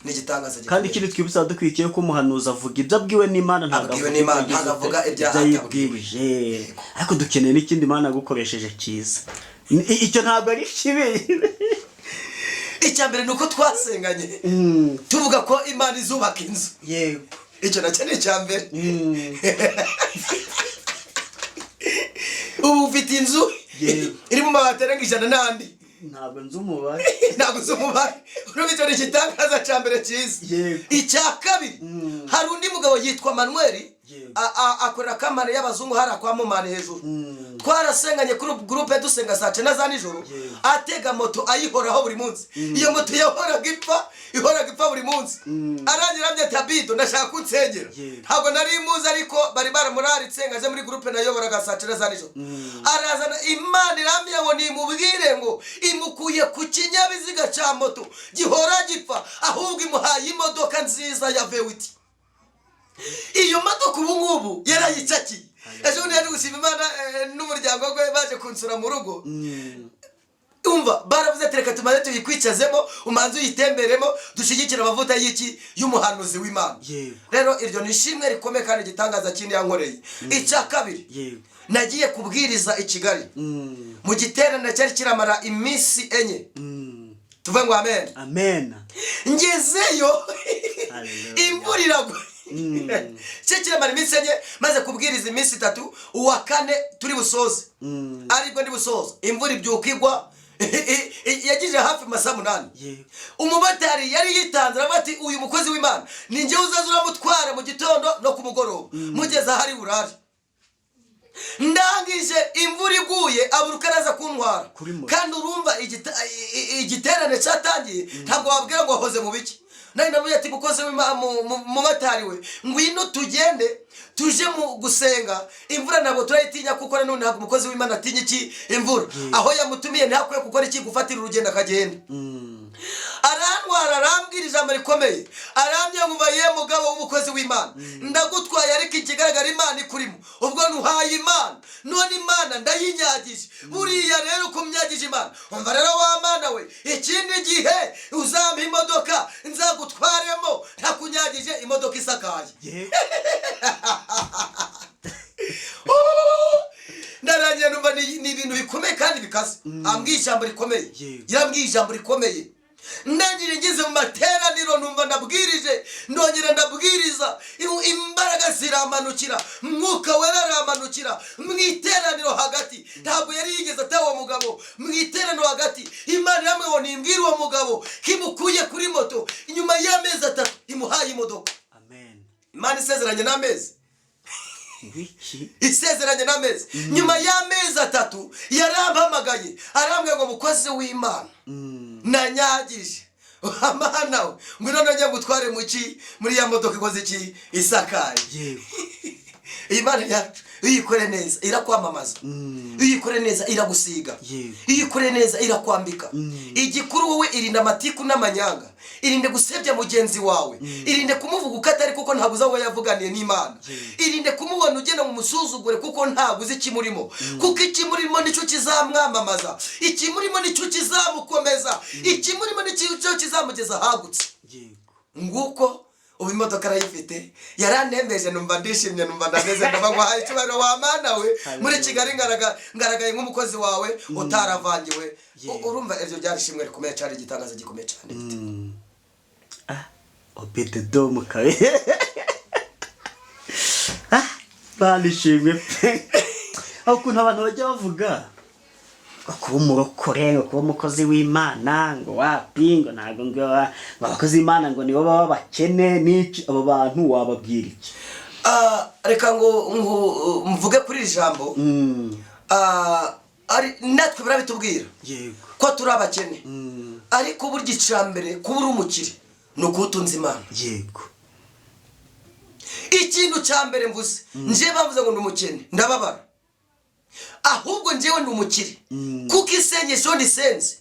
Ni igitangaza gikomeye. Kandi ikindi twibutsa dukwiye ko umuhanuzi avuga ibyo abwiwe n'Imana, ntabwo Abwiwe avuga n'Imana, ibyo ntabwo avuga ibyo ibyo yibwirije. Ariko dukeneye n'ikindi Imana yagukoresheje cyiza. Icyo ntabwo ari kibi. Icya mbere ni uko twasenganye tuvuga ko Imana izubaka inzu. Icyo nacyo ni icya mbere. Ubu ufite inzu iri mu mabati arenga 100 n'andi. Ntabwo nzi umubare. Ntabwo uzi umubare. Urumva icyo ni igitangaza cya mbere cyiza. Icya kabiri, hari undi mugabo yitwa Manuel, akorera kampani y'abazungu hariya kwa Mumani hejuru. Twarasenganye kuri groupe dusenga saa 9 za nijoro. Atega moto ayihoraho buri munsi. Iyo moto yahoraga ipfa, ihoraga ipfa buri munsi. Arangira ambwira ati abido ndashaka kunsengera. Ntabwo nari muzi, ariko bari baramuraritse ngo aze muri groupe nayoboraga saa 9 za nijoro. Arazana Imana irambwira ngo nimubwire ngo imukuye ku kinyabiziga cya moto gihora gipfa, ahubwo imuhaye imodoka nziza ya vewiti. Iyo modoka ubu ngubu yarayicakiye. Ejo bundi yaje gushima Imana n'umuryango we baje kunsura mu rugo. Umva, baravuze ati reka tumaze tuyikwicazemo, umanze uyitemberemo, dushyigikire amavuta y'iki y'umuhanuzi w'Imana. Rero iryo ni ishimwe rikomeye kandi igitangaza kindi yankoreye. Icya kabiri, nagiye kubwiriza i Kigali mu giterane cyari kiramara iminsi 4. Tuvuge ngo amen. Amen. Ngezeyo Hallelujah. imvura iragwa. Cyo kiramara iminsi 4, maze kubwiriza iminsi 3, uwa kane turi busoze, aribwo ndi busoze, imvura ibyuka igwa. Yagize hafi masaa 8. Umumotari yari yitanze aravuga ati uyu mukozi w'Imana ni njyewe uzaza uramutwara mu gitondo no ku mugoroba mugeze ahari burare. Ndangije imvura iguye abura uko araza kuntwara. Kuri moto. Kandi urumva igiterane cyatangiye, ntabwo wabwira ngo wahoze mu biki. Nari namubwiye ati mukozi mumotari we, ngwino tugende tuje mu gusenga, imvura ntabwo turayitinya, kuko nanone ntabwo umukozi w'Imana atinya iki imvura. Aho yamutumiye ntihakwiye gukora iki, gufatira urugendo akagenda. Arantwara, arambwira ijambo rikomeye, arambwira ngo ye mugabo w'umukozi w'Imana, ndagutwaye ariko ikigaragara Imana ikurimo, ubwo ntuhaye Imana, none Imana ndayinyagije. Buriya rero uko umyagije Imana, umva rero wa Mana we, ikindi gihe uzampa imodoka nzagutwaremo ntakunyagije, imodoka isakaye. Ndarangira numva ni ibintu bikomeye kandi bikaze. Ambwiye ijambo rikomeye. Yarambwiye ijambo rikomeye. Ndangije ngeze mu materaniro numva ndabwirije, ndongera ndabwiriza, imbaraga ziramanukira, Mwuka Wera aramanukira mu iteraniro hagati. Ntabwo yari yigeze ataha uwo mugabo mu iteraniro hagati. Imana iramubwira ngo nimbwire uwo mugabo ko imukuye kuri moto inyuma y'amezi 3 imuhaye imodoka. Amen. Imana isezeranye n'amezi. Wiki. Isezeranye n'amezi. Nyuma y'amezi 3 yarampamagaye arambwira ngo mukozi w'Imana nanyagije amana we, ngwino nongeye ngutware mu ki muri ya modoka ikoze iki isakaye. Iyi Mana yacu iyo uyikore neza irakwamamaza, iyo uyikore neza iragusiga, iyo uyikore neza irakwambika. Igikuru wowe irinda amatiku n'amanyanga, irinde gusebya mugenzi wawe, irinde kumuvuga uko atari kuko ntabwo uzi aho yavuganiye n'Imana, irinde kumubona ugenda mu musuzugure kuko ntabwo uzi ikimurimo, kuko ikimurimo nicyo kizamwamamaza, ikimurimo nicyo kizamukomeza, ikimurimo nicyo kizamugeza ahagutse. Nguko ubu imodoka arayifite, yarantembeje numva ndishimye, numva ndameze, ndumva ngo haye icyubahiro wa Mana we. Muri Kigali ngaragaye nk'umukozi wawe utaravangiwe. Urumva ibyo byari ishimwe rikomeye cyane, igitangaza gikomeye cyane. Obededomu kawe. Banishimwe pe. Aho ukuntu abantu bajya bavuga ngo kuba umurokore, ngo kuba umukozi w'Imana, ngo wapi, ngo ntabwo ngo abakozi b'Imana ngo nibo baba bakene n'iki, abo bantu wababwira iki? Reka ngo mvuge kuri iri jambo. Natwe barabitubwira Yego. ko turi abakene, ariko burya icya mbere kuba uri umukire ni ukuba utunze Imana. Ikintu cya mbere mvuze, njyewe bavuze ngo ndi umukene ndababara, ahubwo njyewe ndi umukire kuko isengesho ndisenze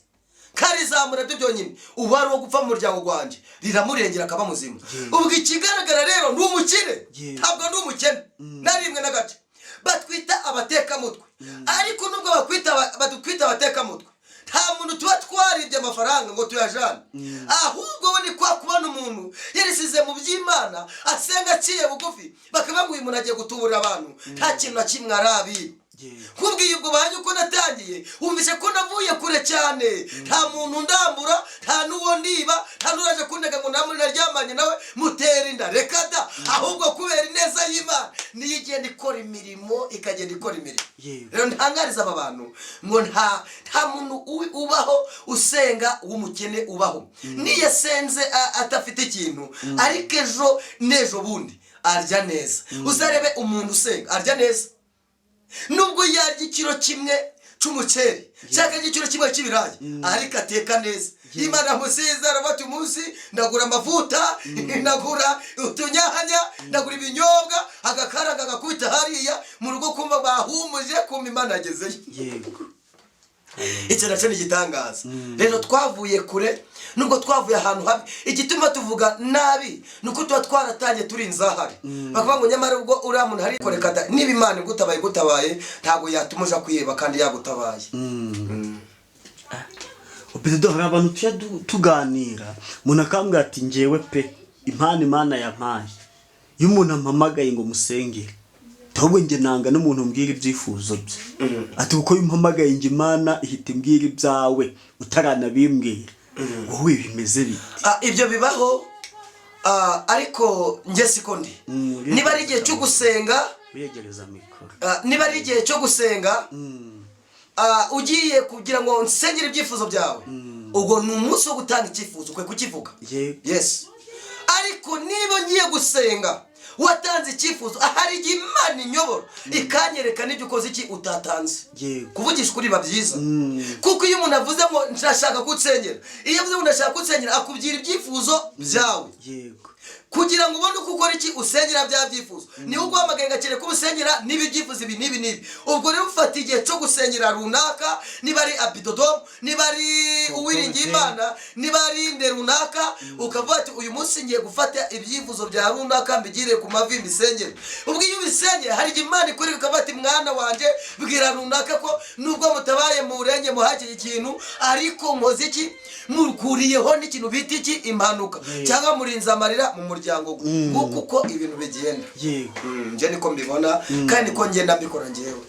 karizamura byo byonyine, ubu ari uwo gupfa mu muryango wanjye riramurengera akaba muzima. Ubwo ikigaragara rero ni umukire, ntabwo ndi umukene na rimwe na gace. Batwita abatekamutwe, ariko nubwo badutwita abatekamutwe, nta muntu tuba twaribye amafaranga ngo tuyajane. Ahubwo we ni kwa kubona umuntu yarisize mu by'Imana, asenga aciye bugufi, bakavuga ngo uyu muntu agiye gutuburira abantu, nta kintu na kimwe arabiba. Nkubwiye ubwo buhamya uko natangiye, wumvise ko navuye kure cyane. Nta muntu ndambura, nta n'uwo ndiba, nta n'uraje kuntega ngo namwe naryamanye nawe mutera inda, reka da. Ahubwo kubera ineza y'Imana niyo igenda ikora imirimo, ikagenda ikora imirimo. Rero ntangariza aba bantu ngo nta muntu ubaho usenga w'umukene ubaho. Niyo asenze adafite ikintu, ariko ejo n'ejo bundi arya neza. Uzarebe umuntu usenga arya neza, nubwo yarya ikiro kimwe cy'umuceri cyangwa ikiro kimwe cy'ibirayi, ariko ateka neza. Imana musiza arafata umunsi, ndagura amavuta, ndagura utunyanya, ndagura ibinyobwa, agakaranga agakubita hariya mu rugo, kumva bahumuje, kumva Imana yagezeyo. Icyo nacyo ni igitangaza. Rero twavuye kure, nubwo twavuye ahantu habi. Igituma tuvuga nabi ni uko tuba twaratangiye turi inzahare, bakavuga ngo nyamara ubwo uriya muntu hari koreka da. Niba Imana igutabaye igutabaye, ntabwo yatuma uja kwiheba kandi yagutabaye. Perezida, hari abantu tujya tuganira, umuntu akambwira ati: "Njyewe pe, impano Imana yampaye, iyo umuntu ampamagaye ngo musengere, ahubwo njye nanga n'umuntu umbwira ibyifuzo bye." Ati: "Kuko iyo umpamagaye njye, Imana ihita imbwira ibyawe utaranabimbwira." Wowe bimeze bite? Ibyo bibaho, ariko njye siko ndi. Niba ari igihe cyo gusenga, Wiyegereza mikoro. Niba ari igihe cyo gusenga, ugiye kugira ngo nsengere ibyifuzo byawe, ubwo ni umunsi wo gutanga icyifuzo, ukwiye kukivuga. Yes, ariko niba ngiye gusenga watanze icyifuzo, ahari igihe Imana inyobora ikanyereka n'ibyo ukoze iki utatanze. Kuvugisha ukuri biba byiza, kuko iyo umuntu avuze ngo ndashaka kunsengera, iyo avuze ngo ndashaka kunsengera, akubwira ibyifuzo byawe kugira ngo ubone uko ukora iki, usengera bya byifuzo. Niba uguhamagaye ngo akeneye ko usengera niba ibyifuzo ibi n'ibi n'ibi, ubwo rero ufata igihe cyo gusengera runaka, niba ari Abidodomu, niba ari Uwiringiye Imana, niba ari nde runaka, ukavuga ati: "Uyu munsi ngiye gufata ibyifuzo bya runaka mbigire ku mavi mbisengere." Ubwo iyo ubisengeye, hari igihe Imana ikwereka ukavuga ati: "Mwana wanjye, bwira runaka ko nubwo mutabaye murenge muhakiye ikintu, ariko nkoze iki, mukuriyeho n'ikintu bita iki, impanuka, cyangwa murinze amarira mu muryango we." Nguko uko ibintu bigenda. Njye niko mbibona kandi niko ngenda mbikora njyewe.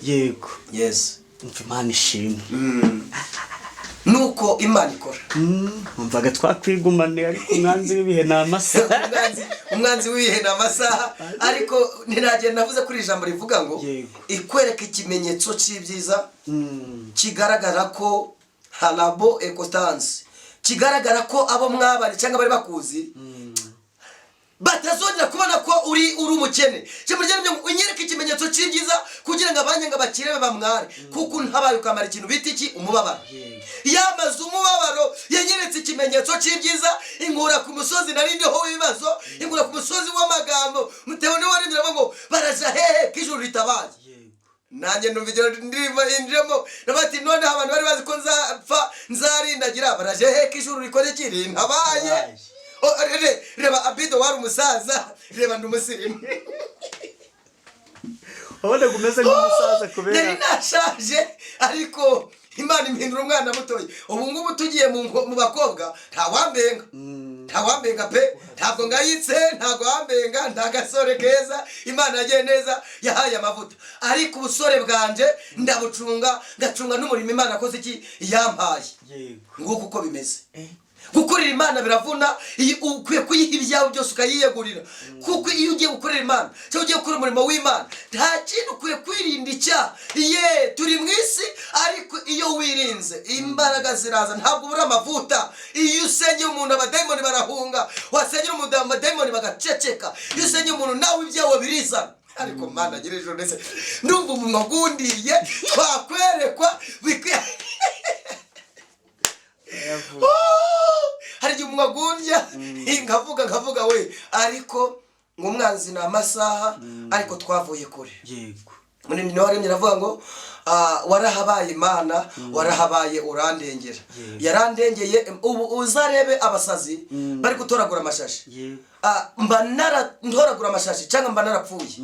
Yes. Umva, Imana ishimwe. Nuko Imana ikora. Numvaga twakwigumanira, ariko umwanzi w'ibihe ni amasaha. Umwanzi w'ibihe ni amasaha, ariko ntiragenda navuze kuri iri jambo rivuga ngo ikwereka ikimenyetso cy'ibyiza kigaragara ko harabo ekotansi, kigaragara ko abo mwabari cyangwa bari bakuzi batazongera kubona ko uri umukene. Ijambo ryaremye ngo unyereke ikimenyetso cy'ibyiza kugira ngo abanyanga bakirebe bamware, kuko ntabaye ukamara ikintu bita iki, umubabaro. Yamaze umubabaro, yanyeretse ikimenyetso cy'ibyiza, inkura ku musozi nari ndiho w'ibibazo, inkura ku musozi w'amagambo. Mutewe niwe ngo baraja hehe ko ijuru ritabaye? Nanjye numva ijoro ndirimbo injemo, bati: "Noneho abantu bari bazi ko nzapfa nzarindagira, baraje he ko ijuru rikora iki, rintabaye?" Oh, reba Abido wari umusaza, reba ndi umusirimu. Wabonaga umeze nk'umusaza kubera Nari nashaje, ariko Imana impindura umwana mutoya. Ubu ngubu tugiye mu bakobwa, ntawambenga, ntawambenga pe. Ntabwo ngayitse, ntabwo wambenga, nta gasore keza. Imana yagiye neza, yahaye amavuta, ariko ubusore bwanje ndabucunga, ngacunga n'umurimo Imana akoze iki, yampaye. Nguko uko bimeze. Gukorera Imana biravuna. Ukwiye kuyiha ibyawe byose, ukayiyegurira, kuko iyo ugiye gukorera Imana cyangwa ugiye gukora umurimo w'Imana, nta kintu ukwiye kwirinda icyaha. Ye, turi mu isi, ariko iyo wirinze imbaraga ziraza, ntabwo ubura amavuta. Iyo usengeye umuntu abadayimoni barahunga, wasengera umuntu abadayimoni bagaceceka. Iyo usengeye umuntu nawe ibyawe birizana. Ariko Mana nyiri ijuru, ndetse ndumva umunwa gundiye, twakwerekwa bikwiye. Oh! Hari igihe umunwa gundya nkavuga we, ariko ngo umwanzi ni amasaha, ariko twavuye kure. Munini niwe waremye, aravuga ngo warahabaye Imana, warahabaye urandengera. Yarandengeye. Ubu uzarebe abasazi bari gutoragura amashashi. Mba ntoragura amashashi cyangwa mba narapfuye,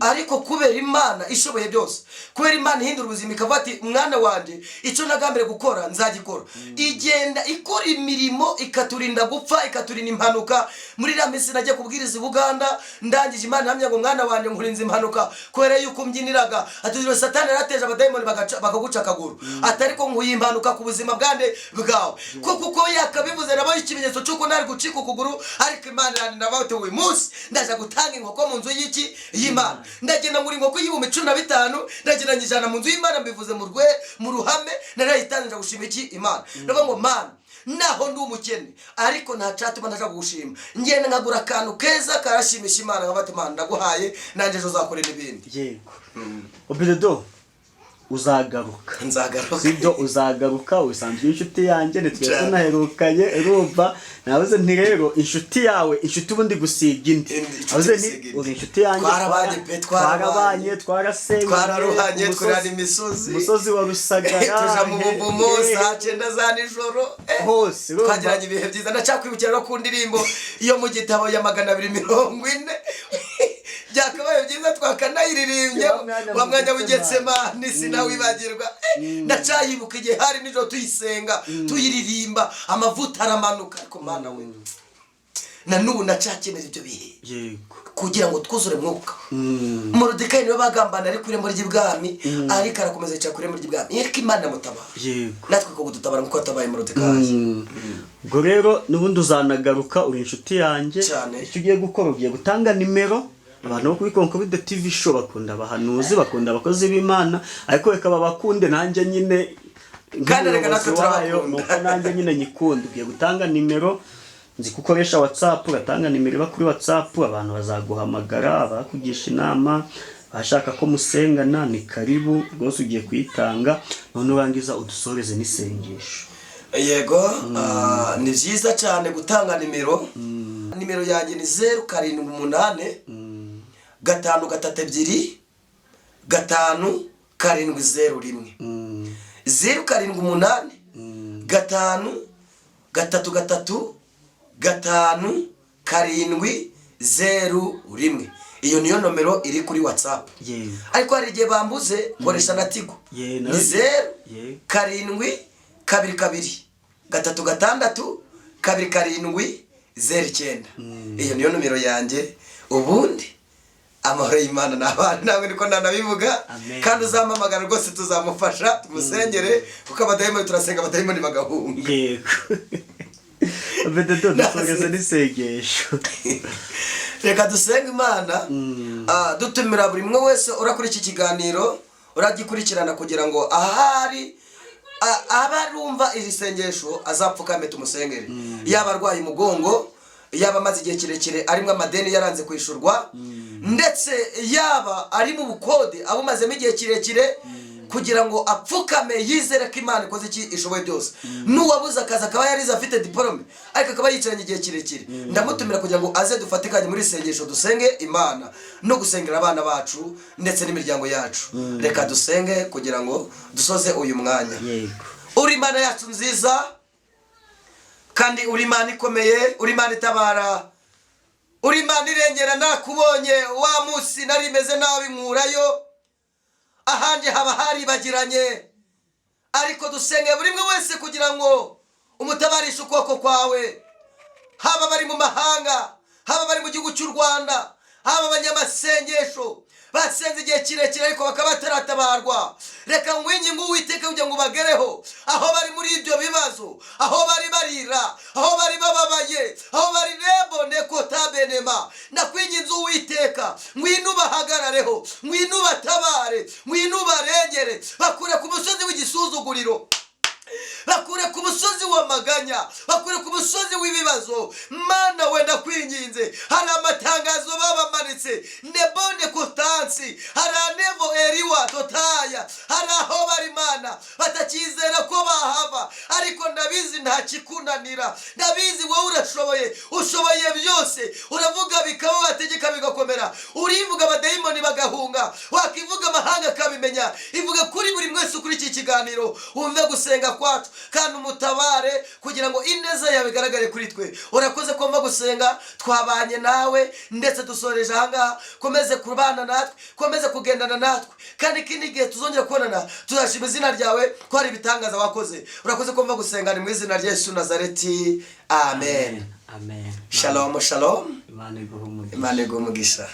ariko kubera Imana ishoboye byose, kubera Imana ihindura ubuzima, ikavuga ati: "Mwana wanjye, icyo nagambiriye gukora nzagikora." Igenda ikora imirimo, ikaturinda gupfa, ikaturinda impanuka. Muri iriya minsi najya kubwiriza i Buganda, ndangije Imana ihamya ngo: "Mwana wanjye, nkurinze impanuka kubera yuko umbyiniraga." Ati: "Satani yarateje abadayimoni bakaguca akaguru." Ati: "Ariko nkuye impanuka ku buzima bwande bwawe." Ko kuko yakabivuze nabaye ikimenyetso cy'uko ntari gucika ukuguru, ariko Imana irandinda. Bati: "Uyu munsi ndaje gutanga inkoko mu nzu y'iki y'Imana." Ndagenda ngura inkoko y'15,000, ndagenda nyijana mu nzu y'Imana. Mbivuze mu rwe mu ruhame, narayitanze, nja gushima iki Imana. Ndavuga ngo: "Mana, naho ndi umukene, ariko nta cyatuma ntaja kugushima." Ngenda nkagura akantu keza karashimisha Imana, nkavuga ati: "Mana, ndaguhaye, nanjye ejo uzakore n'ibindi." Yego, Obededo, uzagaruka. Nzagaruka. Sibyo? Uzagaruka, usanzwe inshuti yanjye, ntitwe Cyane. tunaherukanye. Urumva nabuze nti rero inshuti yawe, inshuti ubundi gusiga indi. Inshuti Nabuze nti gusiga indi. uri inshuti yanjye. Twarabanye pe, twarabanye. Twarabanye, twarasenyanye. Twararuhanye, turara imisozi. Umusozi wa Rusagara. Tuja mu buvumo saa 9 za nijoro. Hose, urumva? Twagiranye ibihe byiza. Ndacakwibukira no ku ndirimbo yo mu gitabo ya 240, byakabaye byiza twakanayiririmbye. Wa mwanya Wa mwanya mu w'Igetsemani sinawibagirwa. Ndacyayibuka igihe hari nijoro tuyisenga, tuyiririmba, amavuta aramanuka. Ariko Mana we, na n'ubu ndacyakenera ibyo bihe kugira ngo twuzure mwuka. Moridekayi niwe bagambana ari ku irembo ry'ibwami, ariko arakomeza yicara ku irembo ry'ibwami, ariko Imana imutabara. Natwe ko kudutabara nkuko yatabaye Moridekayi. Ubwo rero n'ubundi uzanagaruka, uri inshuti yanjye. Cyane. Icyo ugiye gukora, ugiye gutanga nimero. Abantu bo kuri Concorde TV Show bakunda abahanuzi, bakunda abakozi b'Imana, ariko reka babakunde nanjye nyine Kandi reka natwe nk'umuyobozi wayo, turabakunda. nuko nanjye nyine nyikunda. Ugiye gutanga nimero, nzi ko ukoresha WhatsApp, ugatanga nimero iba kuri WhatsApp, abantu bazaguhamagara bakugisha inama, bashaka ko musengana, ni karibu rwose. Ugiye kuyitanga none urangiza udusoreze n'isengesho. Yego, ni byiza cyane gutanga nimero. Nimero yanjye ni 078 532 5701. 078 533 5701. Iyo niyo nomero iri kuri WhatsApp. Ariko hari igihe bambuze, nkoresha na Tigo. Ni 0 7 2 2 3 6 2 7 0 9. Iyo niyo nomero yanjye. Ubundi amahoro y'Imana ni abana ntabwo niko nanabivuga. Amen. Kandi uzampamagara rwose tuzamufasha, tumusengere, kuko abadayimoni turasenga, abadayimoni bagahunga. Yego, Obededo, dusoreze n'isengesho. Reka dusenge Imana. Dutumira buri umwe wese urakora iki kiganiro, uragikurikirana, kugira ngo ahari abe arumva iri sengesho azapfukame tumusengere, yaba arwaye umugongo, yaba amaze igihe kirekire arimo amadeni yaranze kwishyurwa, ndetse yaba ari mu bukode abumazemo igihe kirekire, kugira ngo apfukame yizere ko Imana ikoze iki ishoboye byose. N'uwabuze akazi, akaba yarize afite diporome, ariko akaba yicaranye igihe kirekire, ndamutumira kugira ngo aze dufatikanye muri isengesho, dusenge Imana no gusengera abana bacu ndetse n'imiryango yacu. Reka dusenge kugira ngo dusoze uyu mwanya. Uri Imana yacu nziza, kandi uri Imana ikomeye, uri Imana itabara, uri Imana irengera. Nakubonye wa munsi nari meze nabi, nkurayo ahandi haba haribagiranye. Ariko dusenge buri umwe wese kugira ngo umutabarishe ukuboko kwawe, haba bari mu mahanga, haba bari mu gihugu cy'u Rwanda, haba abanyamasengesho basenze igihe kirekire ariko bakaba bataratabarwa. Reka ngwinginge Uwiteka kugira ngo ubagereho aho bari muri ibyo bibazo, aho bari barira, aho bari bababaye, aho bari rebo nekotabenema. Ndakwinginze Uwiteka, ngwino ubahagarareho, ngwino ubatabare, ngwino ubarengere, bakure ku musozi w'igisuzuguriro, bakure ku musozi w'amaganya, bakure ku musozi w'ibibazo. Mana wenda kwinginze, hari amatangazo babamanitse nebone kotanse. Tuganira, ndabizi wowe urashoboye, ushoboye byose. Uravuga bikaba, wategeka bigakomera. Urivuga abadayimoni bagahunga, wakivuga amahanga akabimenya. Ivuga kuri buri mwese kuri iki kiganiro, wumve gusenga kwacu kandi umutabare kugira ngo ineza yawe igaragare kuri twe. Urakoze kumva gusenga, twabanye nawe ndetse dusoreje ahangaha. Komeze kubana natwe, komeze kugendana natwe, kandi ikindi gihe tuzongera kubonana tuzashima izina ryawe ko hari ibitangaza wakoze. Urakoze kumva gusenga, ni mu izina rya Yesu Nazareti, amen. Amen. Shalom, shalom. Imana iguhe umugisha. Imana iguhe umugisha.